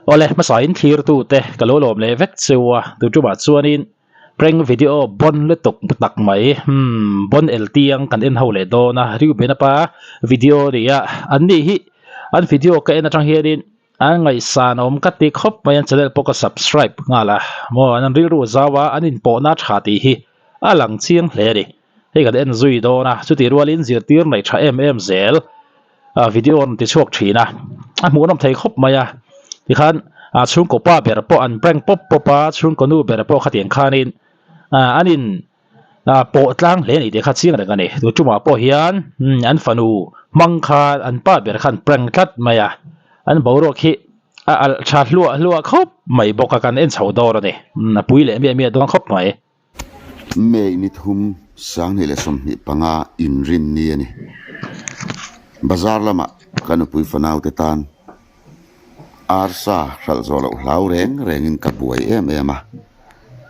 Awle, hmasain thlirtute ka lo lawm leh vek cheu a, tuṭumah chuanin prank video bon lutuk tak mai, hmm, bon el tiang kan en ho leh dawn a, Reuben-a pa video a ni a, an ni hi an video ka en aṭang hianin an ngaihsan awm ka ti khawp mai, an channel pawh ka subscribe nghal a, maw an rilru zau a, an inpawhna a ṭha tih hi a lang chiang hle a ni. Hei kan en zui dawn a, chutih rualin zirtir nei tha em em zel video a rawn ti chhuak thin a, a hmuhnawm thei khawp mai a, tikhan chhungkaw pa ber pawh an prank pawp pawp a, chhungkaw nu ber pawh khatiang khanin an in pawh tlang hle a ni tih kha chiang reng a ni. Tu tumah pawh hian an fanu hmang khan an pa ber khan prank tlat mai a, an boruak hi a alh tha hluah hluah khawp mai bawk a, kan en chho dawn a ni, a pui leh miah miah dawn khawp mai. May ni thum 2025 inrin ni a ni. Bazar lamah ka nupui fanaute tan arsa hralh zawh loh hlau reng rengin ka buai em em a,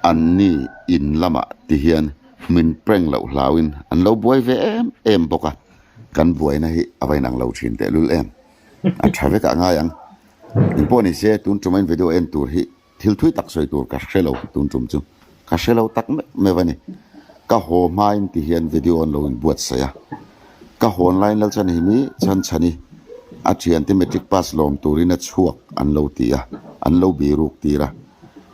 anni in lamah ti hian min prank loh hlauin an lo buai ve em em bawk a, kan buaina hi a va inang lo thin tehlul em. A tha vekah ngai ang. Engpawh ni se tun tum a in video en tur hi Thil thui tak sawi tur ka hre lo tun tum chu ka hre lo tak meuh meuh a ni. Ka haw hmain ti hian video an lo inbuatsaih a. Ka hawn laiin Lalchanhimi Chhanchhani a thiante matric pass lawm turin a chhuak an lo ti a, an lo biruk tir a.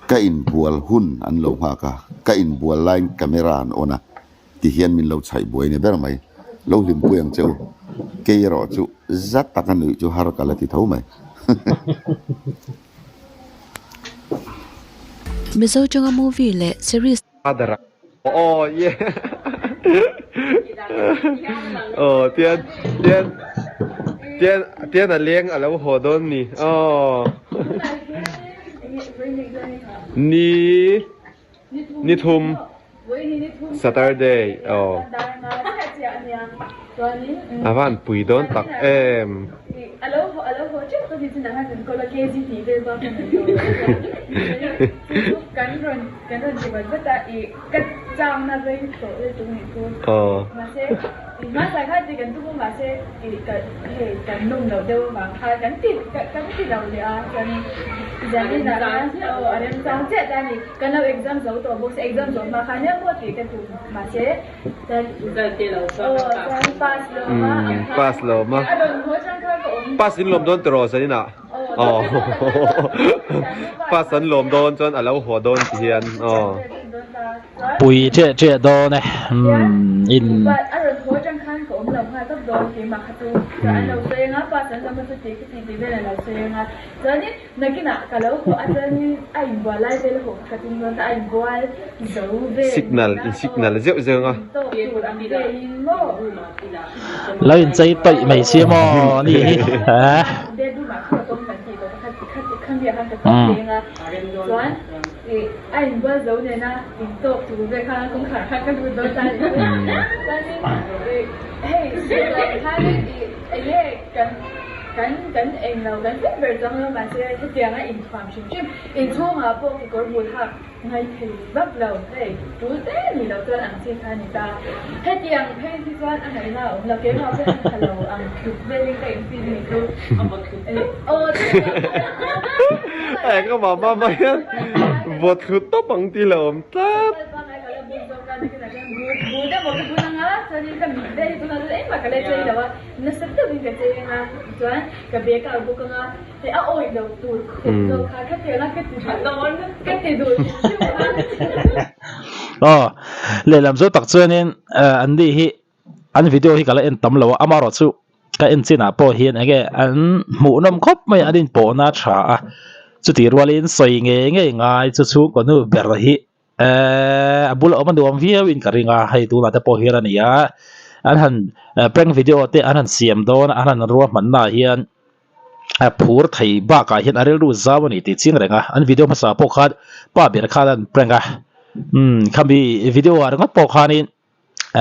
Ka inbual hun an lo nghak a, ka inbual laiin camera an on a ti hian min lo chhaih buai ni ber mai. Lo hlimpui ang che u. Kei erawh chu za taka nuih chu har ka la ti tho mai. Mizo tanga movie leh series. Father aw ye aw tian tian tian tian a leng a lo haw dawn ni aw ni ni thum Saturday aw a van pui dawn tak em. Aw. Kan lo exam zo tawh bawk si, exam zawh hma khan hian maw tih ka tum mahse chuan aw chuan pass lawm a ang khan pass lawm a a rawn haw chang khan ka awm pass in lawm dawn tiraw zanin ah aw pass an lawm dawn chuan a lo haw dawn ti hian aw. Pui ṭeh ṭeh dawn e umm in. A rawn haw chang khan ka awm lo nghal tawp dawn keimah kha chu chuan an lo sawi anga pass an lawm a chuti khiti tih vel an lo sawi anga chuanin Nakinah ka lo haw a chuanin a inbual lai vel haw kha ka tum dawn ta, a inbual zo vel Signal, in signal zeuh zeuh a. Tawk tur ang velin maw. Lo inchei tawih mai si maw ni hi eh. Bedroom ah kha ka tawm kan tih tawh kha kha mi ah khan ka tawm leng a, chuan ih a inbual zo nena in tawk tur vel khan kawngkhar khan ka lut dawn ta a ni. Chuanin ih hei khanin ih enge kan. Kan kan eng lo kan hlim ber chuang lo mahse hetianga inthuam hrim hrim inchhungah pawh kekawr bul hak ngai thei vak lo hei tul te ni lo chuan ang chi kha a ni ta. Hetiang phei hi chuan a ngaihna a awm lo keimah pawh ka tha lo ang tluk velin ka infil ni chu aw Hei ka mama mah hian vawt thlu tawp ang tih lo awm tlat. Bul deuh maw ka bul anga chuanin ka mit vel hi tunah chuan engmah ka la chei lo a. Nasa deuhin ka chei anga chuan ka bag a bawk anga hei a awih lo tur khawp zawk kha ka ti anga ka ti duh ka ti duh hrim hrim kha. Aw lehlam chu tak chuanin an ni hi an video hi ka la en tam lo a amaherawh chu ka en chinah pawh hian enge an hmuhnawm khawp mai a an inpawhna a tha a chutih rualin sawi ngei ngei ngai chu chhungkaw nu ber hi Ehh a bula awm a nuam viau in ka ring a hei tunah te pawh hian a ni a an han prank video te an han siam dawn a an han ruahman naah hian a phur thei bakah hian a rilru zau a ni tih chiang reng a an video hmasa pawh khan pa ber khan an prank a umm khami video ah ringawt pawh khanin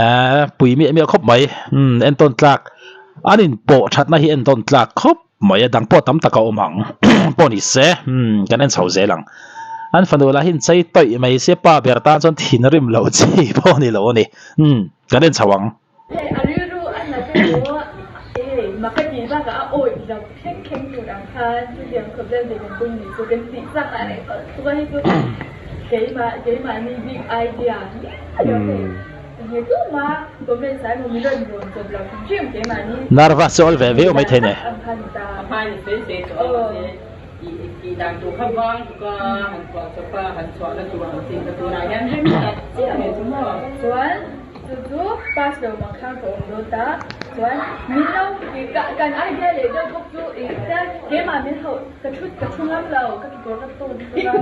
ehh pui miah miah khawp mai umm entawn tlak an inpawh thatna hi entawn tlak khawp mai a dang pawh tam tak a awm ang pawh ni se umm kan en chho zel ang an fanu lah hi inchei tawih mai se pa ber tan chuan thinrim loh chi pawh a ni lo a ni umm kan en chho ang. Hei a rilru a nat emaw hei maka tih bakah a awih lo thleng thleng tur ang kha. khan hetiang khawp vel ve kan tum ni chu kan tih chak a reh tawh tuk a hei chu keimah keimahni bik idea ni lo hei enge tumah comments ah emaw min rawn rawn chawp lo hrim hrim keimahni Nervous chu awl ve viau mai thei nei. ang kha ni ta. A hmain i sawi sawi tawh a mahse i tih dan tur kha vang tuk a han chhuah chawp a han chhuahna tur ang chi kha tunah hian rem tak chiah mai chu maw. Chuan Chu chu pass lo mang khang ka awm dawn ta. Chuan min lo ka kan idea leh deuh bawk chu i chuan keimah min hauh ka thu ka thu ngam lo ka kekawr ka tawn bawk a.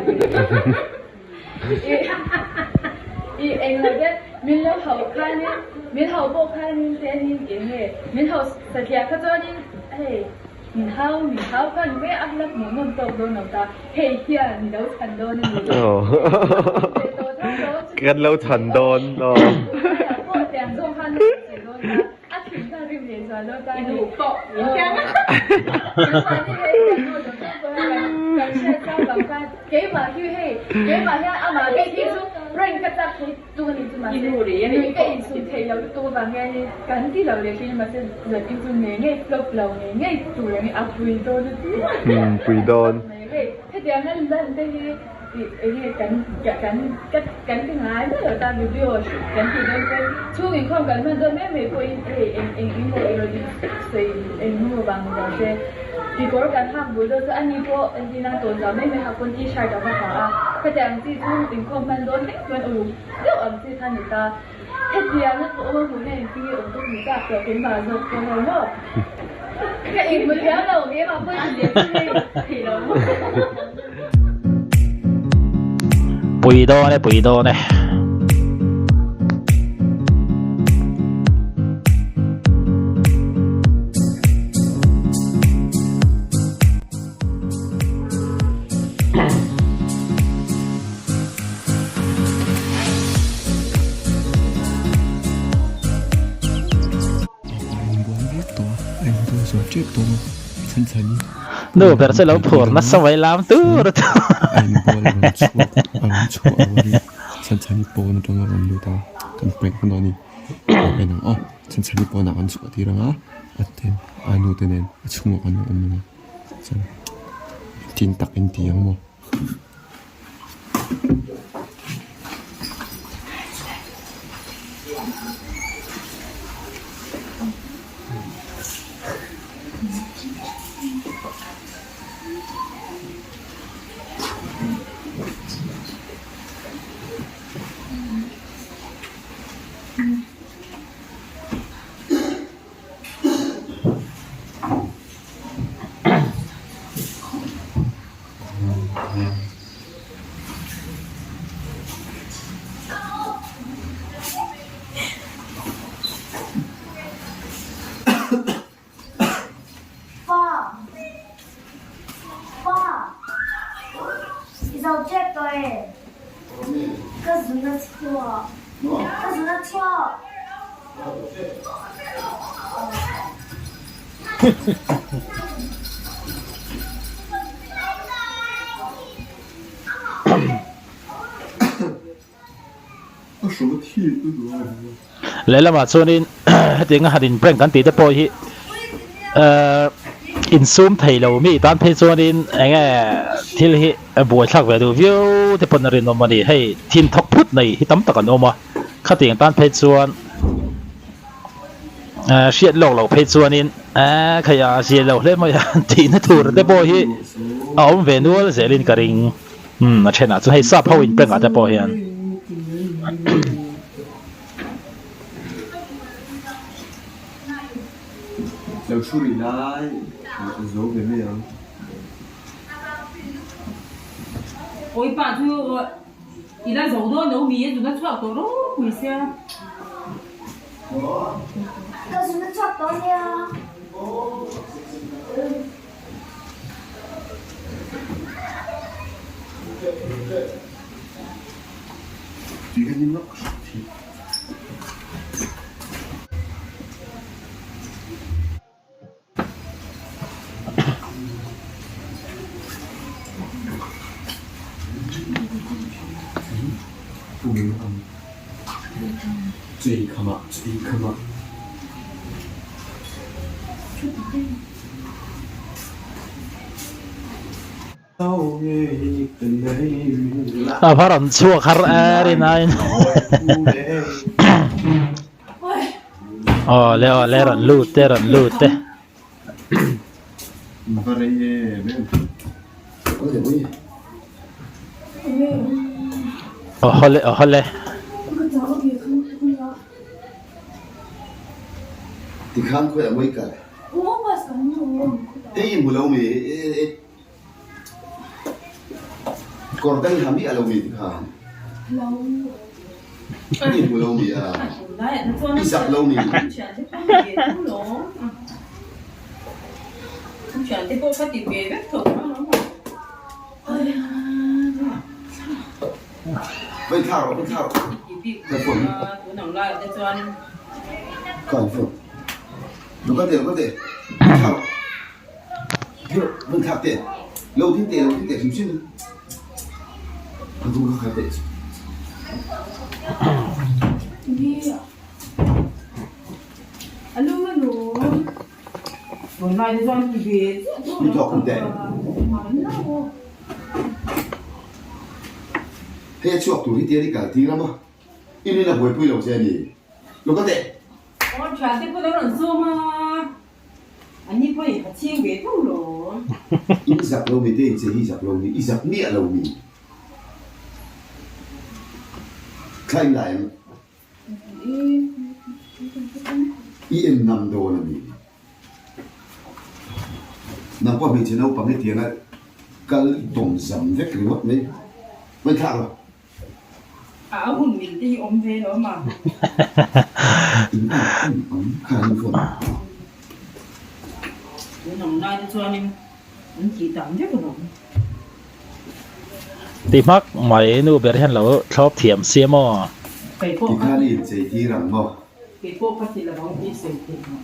I i englo te min lo hauh khanin min hauh pawh khanin tianin eng nge min hauh satliah kha chuanin hei min hau min hau khan mai a la hmuh nawm tawk dawn lo ta hei hian mi lo chhan dawn a ni. Kan lo chhan dawn aw. Pui dawn. Tih enge kan kan kan ti ngai mai lo ta video kan tih dawn pawn chhung inkhawm kan hman dawn mai mai pawhin hei eng eng emaw i rawn sawi eng emaw vang ni lo se kekawr kan hak bul dawn chu ani pawh entina tawn zau mai mai hak pawn t-shirt a va ha a khatiang chi chhung inkhawm hman dawn thleng chuan uluk deuh ang chi kha ni ta hetiang a ka awm a hmuh na engtin nge awm bawk ni tak tawh keimah zawk pawh lo maw ka inhmu thiam lo keimah pawhin inleh chu hei theih lo maw. Pui dawn e pui dawn e. Nu ber chu lo phur nasa mai lam tur a Lehlamah chuanin hetianga han in prank kan tih te pawh hi ehh insum thei lo mi tan phei chuanin eng nge thil hi a buaithlak ve duh viau te pawn a rinawm a ni. Hei thin thawk phut nei hi tam tak an awm a, khatiang tan phei chuan ehh hriat lawk loh phei chuanin ehh khaih a zia lo hle mai a tihna tur te pawh hi a awm ve nual zelin ka ring. Umm a thenah chuan hei sap ho in prank ah te pawh hian. Lo thu rih lai a zo ve mai ang. Awi pa chu i la zo dawn lo mi a zuna chhuak tawh ropui sia. Ka zuna chhuak tawh ania. A va rawn chhuak har er in a in Awle awle rawn lut e rawn lut e. Awhawle awhawle. Tikhan khawi a mawi kal. Hei i hmu lo mi Kawr dang i ha miah lo mi tikhan. I hmu lo mi a. I zak lo mi. Vai thla rawh, vai thla rawh. Ka phone. Ka phone. Lo kal teh, lo kal teh. Vai thla rawh. Vai thlak teh. Lo ding teh, lo ding teh hrim hrim. Ka dung kha kha teh. Mi thawk khum teh. Hei a chhuak tur hi tia ni kal tir a maw? I rin a buaipui lo che a ni. Lo ka teh. In zak lo mi te in che hi zak lo mi, i zak miah lo mi. Thla in la em? I en ngam dawn a ni. Nang pawh hmeichhe naupang hetianga kal i tawm zam vek ringawt mai. Ngaihthlak lo. A hun mil te hi awm ve lo ma. In ang ang ang kha an phone. Tun ang lai te chuanin an tih dan vek alawm. Ti hmak mai nu ber hian lo thlawp thiam sia maw? Tikhan i inchei tir ang maw? Kei pawh ka ti lo ang tih sawi theih lo.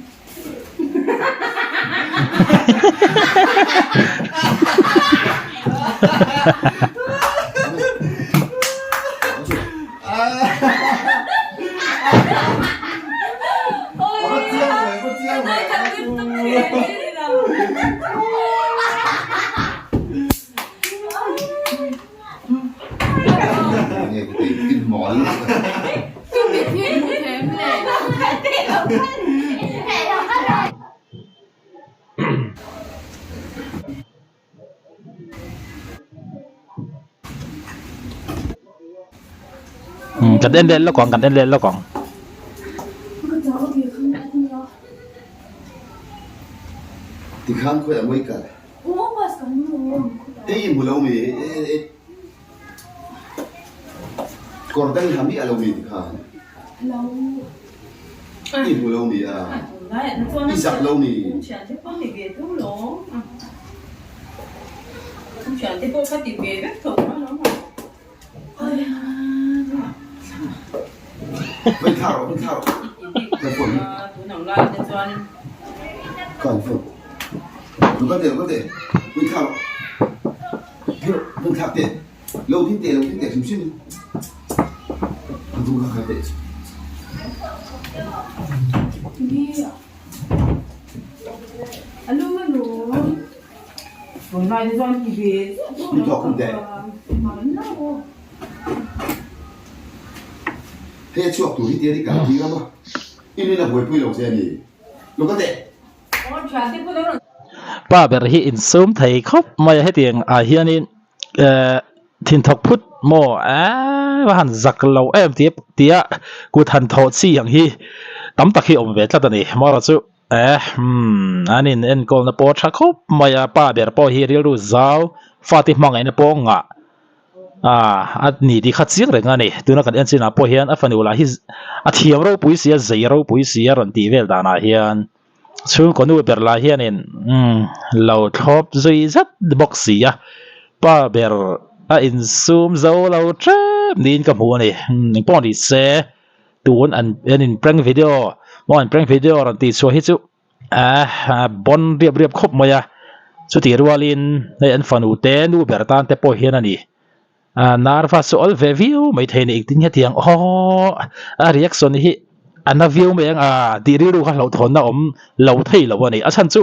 Kan en leh lawk ang kan en leh lawk ang. Tikhan khawi a mawi kal. Hei i hmu lo mi kawr dang i ha miah lo mi tikhan i hmu lo mi a i zak lo mi. Vai thla rawh, vai thla rawh. Ka phone. Ka phone. Lo kal teh, lo kal teh. Vai thla rawh. Vai thlak teh. Lo ding teh, lo ding teh hrim hrim. Ka dung kha kha teh. Mi thawk khum teh. Hei a chhuak tur hi tia ni kal tir a maw? I rin a buaipui lo che a ni. Lo kal teh. Pa ber hi insum thei khawp mai a hetiang ah hianin eh thinthawk phut maw eee va han zak lo em tih tia kut han thawh chi ang hi tam tak hi awm ve tlat a ni marawh chu. Eh umm an in enkawlna pawh tha khawp mai a pa ber pawh hi rilru zau fate hmangaihna pawh ngah ah a ni tih kha chiang reng a ni tuna kan en chinah pawh hian a fanu lah hi a thiam ropui si a zei ropui si a rawn tih vel danah hian chhungkaw nu ber lah hianin umm lo thlawp zui zet bawk si a pa ber a insum zo lo ṭep niin ka hmu a ni engpawh ni se. Tun an an in prank video maw an prank video rawn tih chhuah hi chu ahh bon riap riap khawp mai a chutih rualin hei an fanu te nu ber tan te pawh hian a ni ah nervous chu awl ve viau mai thei a ni engtin nge tiang aw a reaction hi a na viau mai ang a tih rilru kha hlauhthawnna awm lo thei lo a ni a chhan chu.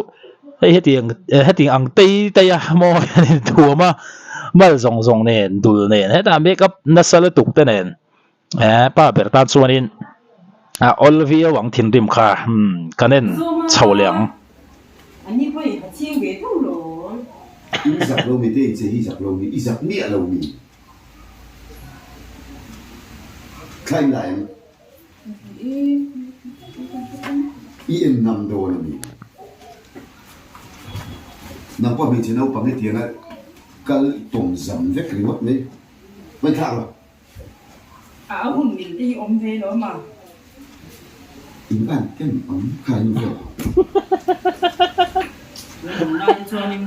Hei hetiang hetiang ang tei tei a maw hian in thuam a mal zawng zawng nen dul nen hetah makeup nasa lutuk te nen eh pa ber tan chuanin a awl viau ang thinrim kha umm kan en chho leh ang. I zak lo mi te in che hi zak lo mi i zak miah lo mi thla in la em? I en ngam dawn a ni. Nang pawh hmeichhe naupang hetianga kal i tawm zam vek ringawt mai. Ngaithlak rawh. A hun mil te hi awm ve lo ma. In van ken ang kha in vel. Tunlai hi chuanin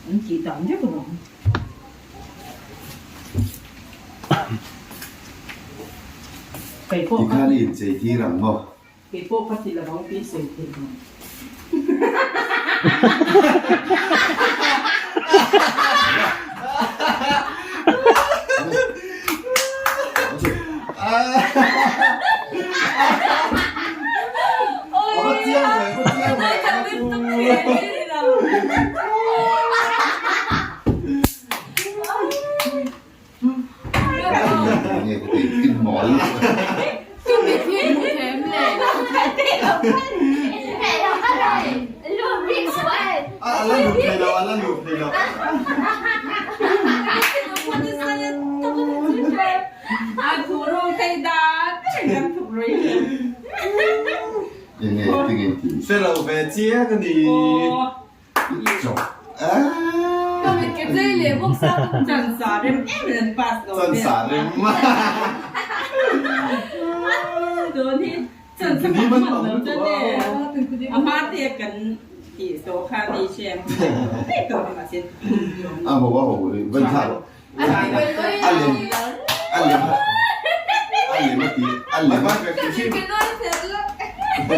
an tih dan vek alawm. Tikhan i inchei tir ang maw? Kei pawh ka ti lo ang tih sawi theih lo. Hre lo ve chiang a ni.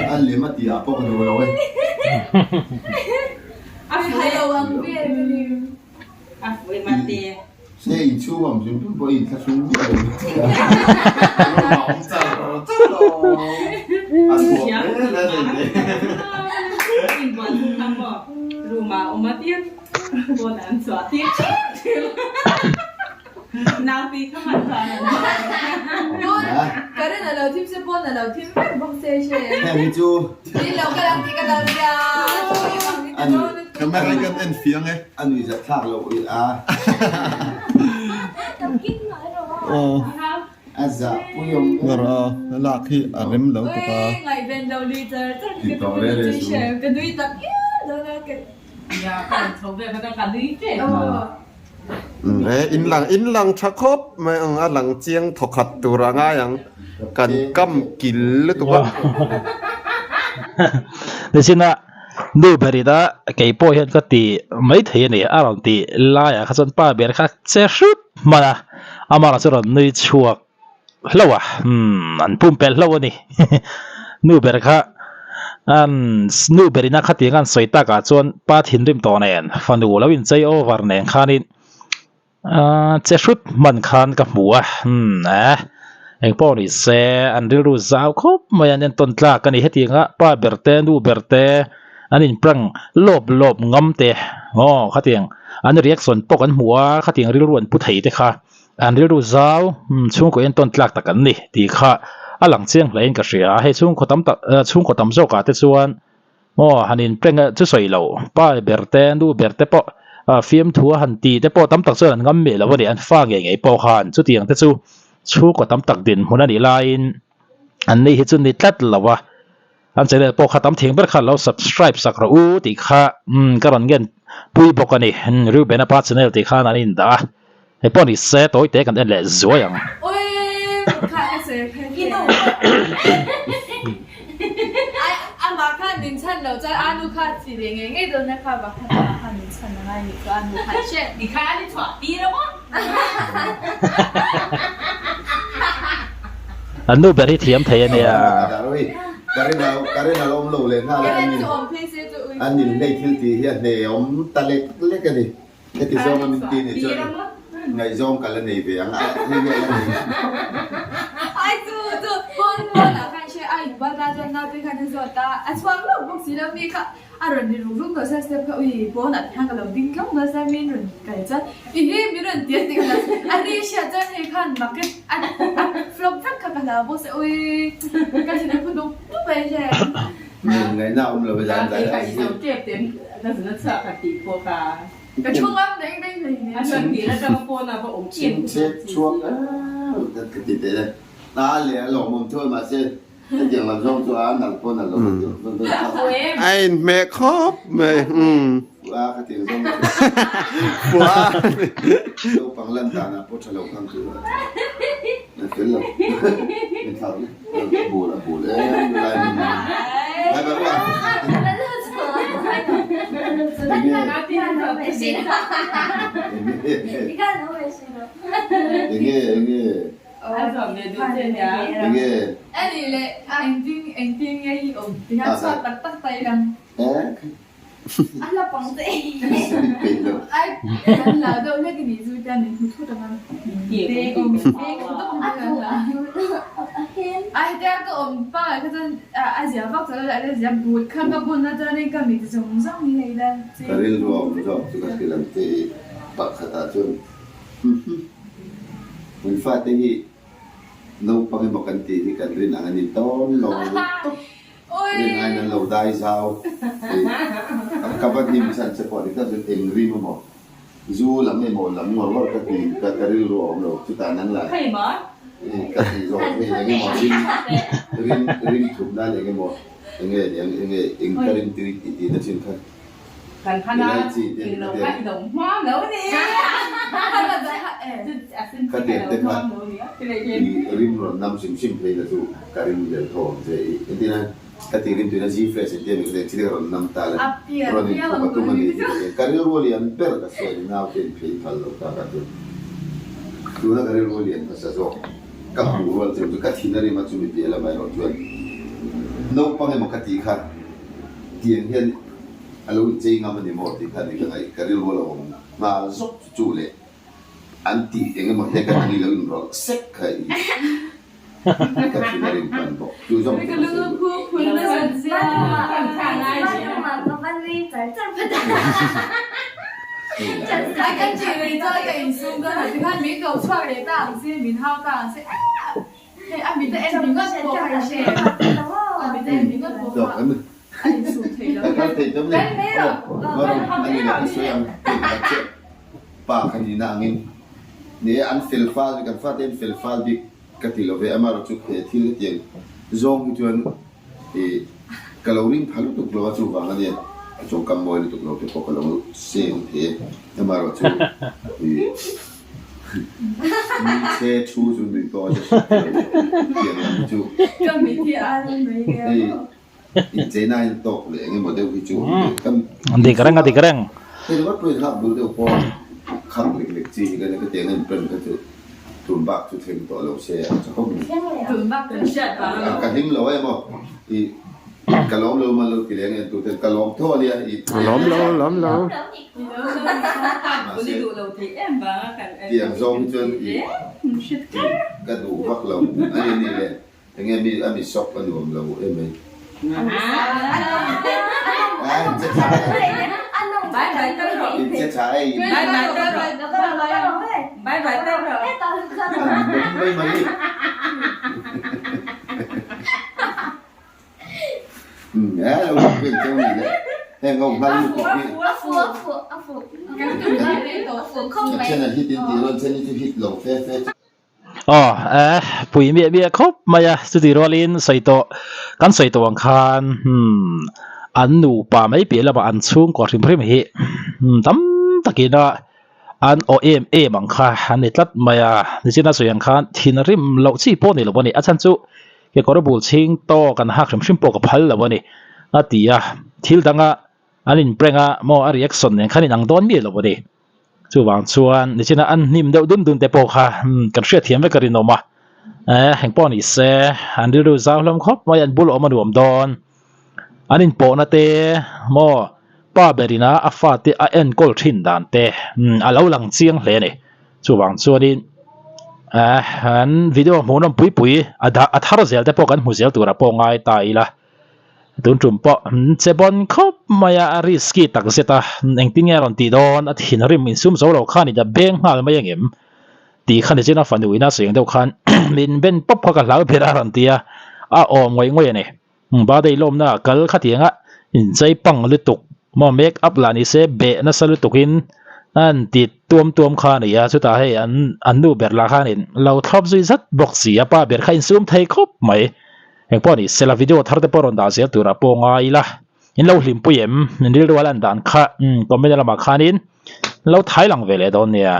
A lem a tih ah pawh ka duh lo e. Se inchhung awm hlim hlim pawh i inthlahrung miah lo. Heng hi chu a nuihzat thlak loh i a a zah pui awm em. Tih tawh reh reh su. He in lang in lang tha khawp mai ang a lang chiang thawkhat tur a ngai ang kan kam kil lutuk a. Nichina nu berin a kei pawh hian ka ti mai thei a ni a rawn tih laiah kha chuan pa ber kha che hrut hman a amah chu rawn nui chhuak hlauh a umm an pumpelh hlauh a ni nu ber kha an nu ber ina khatiang an sawi takah chuan pa thinrim tawh nen fanu lo inchei over nen khanin ahh che hrut hman khan ka hmu a umm eh engpawh ni se an rilru zau khawp mai an entawn tlak a ni hetianga pa ber te nu ber te an inprank lawp lawp ngam te aw khatiang an reaction pawh kan hmu a khatiang rilru an pu thei te kha. An rilru zau chhungkaw entawn tlak tak an ni tih kha a lang chiang hle in ka hria a, hei chhungkaw tam tak chhungkaw tam zawkah te chuan maw han in prank a chu sawi lo pa ber te nu ber te pawh fiamthu a han tih te pawh tam tak chuan an ngam miah lo a ni an fa ngei ngei pawh khan chutiang te chu chhungkaw tam tak dinhmun a nih laiin an ni hi chu ni tlat lo a. An channel pawh kha tam thing ber kha lo subscribe sak rawh u tih kha umm ka rawn ngen pui bawk a ni. Reuben a pa channel tih khan an indah a, hei pawh ni se tawi te kan en leh zuai ang. An nu ber hi thiam thei a nia. Karen a lo awm lo leh nghal a, an in hlei thil tih hi a hne awm ta lek lek a ni. Heti zawng a min ti nih chuan ngaihzawng ka la nei ve ang a, hei hi a la nei. A rawn ri ruk ruk tawh sia step kha ui pawnah te hian ka lo ding tlawng dawn sia min rawn kal chuan i hi min rawn ti a ti ka hlau a ri hriat chuan hei khan bucket a a flop vek kha ka hlau bawk sia ui ka thin a phu dup dup mai hre. Ngaihna awm lo zan zan a si. Ka thu ngam reng reng hlei nen. Chhingchhe chhuak ka ti teh e. A leh a lawmawm thuai mahse hetiang lam zawng chu a nalh pawh nalh lo ka ti. A inhmeh khawp mai. Fuh a ka ti ang zawng chu. Fuh a. Naupang lan danah pawh tha lo khan chu a fel lo. Min thlak le. A bul a bul em lai min Bye bye uah. Enge enge enge. Ani leh a engtin engtin nge i awm tihian chhuat tak tak ta ila. Ai kan la deuh hlek i nih chu tian min hmu thut ang a. Ai hetia ka awm pangai kha chuan a zia vak chuan a zia but kha ka bun na chuanin ka mit zawng zawng hi hei la. Ka rilru a awm zawk chu ka hrilh ang che i pakhatah chuan. Kan fate hi naupang emaw kan tih hi kan rin ang a ni dawn lo tawp. Rin aiin an lo dai zau. Ka va hnim chhan che pawh ni tak chuan eng rim emaw zu lam emaw lam ngawr ngawr ka ti ka ka rilru a awm lo. Chutah nang lah ka ti zawk hei eng emaw rim rim rim thup nan eng emaw eng nge niang eng nge eng ka rim tui tih tihna chin kha Kan hman a, thil lo kha i lo hmang lo ni. Ka tiang te kha i rim rawn nam hrim hrim phei na chu ka rim lel tho ang che i entir nan ka ti rim tuina G fresh entir ni ka tiang chile rawn nam ta le rawn in khum a tum a ni tih ka tiang ka rilru lian ber ka sawi a ni nau te in phei phal lo ta ka ti tuna ka rilru lian hmasa zawk ka hmuh rual cheu chu ka thin a rim a chumi piah lamah erawh chuan naupang emaw ka tih kha tiang hian A lo inchei ngam a ni maw tih kha ni ka ngaih ka rilru a lo awm nghal zawk chu chu leh an tih eng emaw hlek atang i lo inrawlh sek kha i ka thin a rin hman bawk chu zawng chu ka sawi duh. Ka kal thei tam ni. Aw, Marum, a ni lah ka sawi ang tih ka chiah pa kha ni na angin. Ni e, an fel fal bik, an fate an fel fal bik ka ti lo ve, amaherawh chu he thil hetiang zawng hi chuan ih ka lo ring pha lutuk lo a, chuvang a nia tawngkam mawi lutuk lo te pawh ka lo seng thei e, amaherawh chu ih Mi che thu chu nui pawh a hriat theih loh tiang lam chu hei incheina a intawk leh eng emaw deuh hi chu awm ve ka Dik reng a dik reng. Hei ringawt pawhin hak bul deuh pawh kham lek lek chi hi ka nia ka tiang en pen kha chu tun bak chu thleng tawh lo se a chakawm ni. Ka hlim lo em aw i ka lawm lo man lo ti leng en tute ka lawm tho a nia i Lawm lo lawm lo. Mahse, tiang zawng hi chuan i ka duh vak lo a ni ni le, enge mi a mi sawk a nuam lo em mai. A in che tha e, in che tha e in a ni lawm mai mai. Aw eh pui miah miah khawp mai a chuti rualin sawi tawh kan sawi tawh ang khan hmm an nupa mai piah lamah an chhungkaw hrim hrim hi hmm tam takin a an aw em em ang kha an ni tlat mai a nichina sawi ang khan thinrim loh chi pawh ni lo a ni a chhan chu. Kekawr bul chhing tawk an hak hrim hrim pawh ka phal lo a ni, a ti a. Thil danga an in prank a maw a reaction nen khan inang dawn miah lo a ni. Chuvang chuan nichina an hnim deuh dun dun te pawh kha kan hriatthiam vek a rinawm a. Eh, eng pawh ni se, an rilru zau hlawm khawp mai, an bul awm a nuam dawn. An inpawhna te maw pa berina a fate a enkawl thin dan te a lo lang chiang hle a ni. Chuvang chuanin eh an video hmuhnawm pui pui a dah a thar zel te pawh kan hmu zel turah pawh ngai ta ila. Tun tum pawh che bawn khawp mai a, a risky tak zet a, engtin nge a rawn tih dawn, a thinrim insum zo lo khan in a beng nghal mai angem tih kha nichin a fanu ina sawi ang deuh khan min ben pawp kha ka hlau ber a rawn ti a, a awm ngawih ngawih a ni. Birthday lawmna ah kal khatiang a inchei pang lutuk maw make up lah ni se beh nasa lutuk in an ti tuam tuam kha a ni a, chutah hei an an nu ber lah khanin lo thlawp zui zat bawk si a, pa ber kha insum thei khawp mai. Engpawh ni sela video thar te pawh rawn dah zel turah pawh ngai ila in lo hlimpui em? Min rilru a lan dan kha comment lamah khanin lo thai lang ve leh dawn nia.